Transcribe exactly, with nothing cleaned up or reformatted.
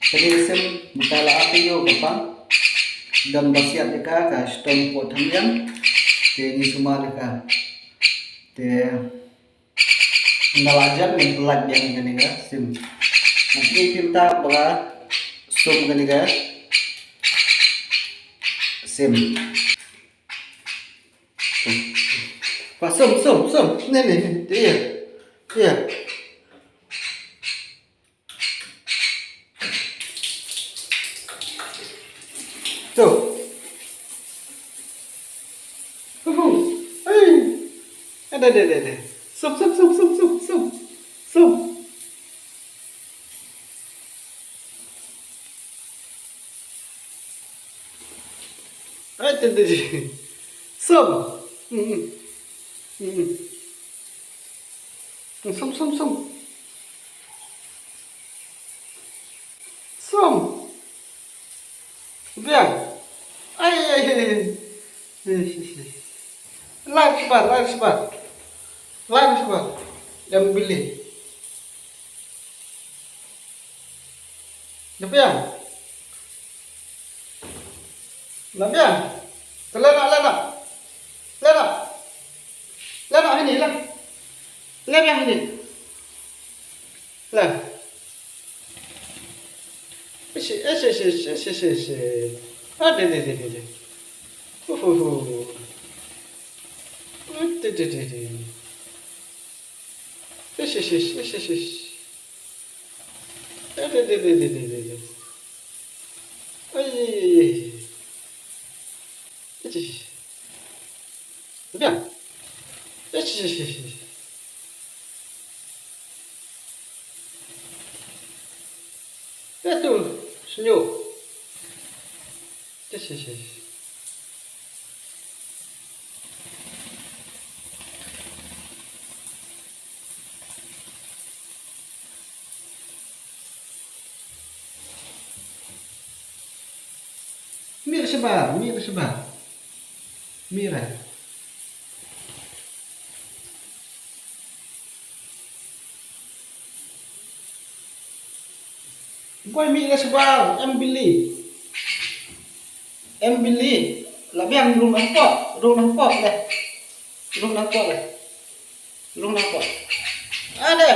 Kane ka sim mynta la ap ïa ka pang. Don ba siat ïa ka, ka shitom poh thymmai. Te ngi sumar ïa ka. Te nga la jan ngan pyllait biang kane ka sim. Ngi pynta ba sum kane ka sim. Ba sum, sum, sum. Ne, ne, ne. Te ïa. Ïa. Tu. Uhu. Hei. Ada, ada, ada, ada. Sum, sum, sum, sum, sum, sum. Sum. Ai, tu, tu, tu. Sum. Hmm, hmm. Hmm, hmm. Sum, sum, sum. Sum. Biang. Ai, ai, ai, ai. Ai, ai, ai. Lai shabar, lai shabar. Lai shabar. Em bili. Ïa biang. Ïa biang. Te leh noh, leh noh. Leh noh. Leh noh hangne, leh. Leh biang hangne. Leh. Ishi, ishi, ishi, ishi, ishi, ishi. Ah, de, de, de, de, de. Hu, hu, hu. Ah, de, de, de, de. Ishi, ishi, ishi, ishi, ishi. Eh, de, de, de, de, de, de, de. Ai, ai, ai, ai. Ishi. Biang. Ish, ish, ish, ish. Ïa tu, senyum. Ish, ish, ish. Mih shabar, mih shabar. Mih ra. Boi mih la shabar, em bili. Em bili. La biang rung nangpok, rung nangpok leh. Rung nangpok leh. Rung nangpok. Ade.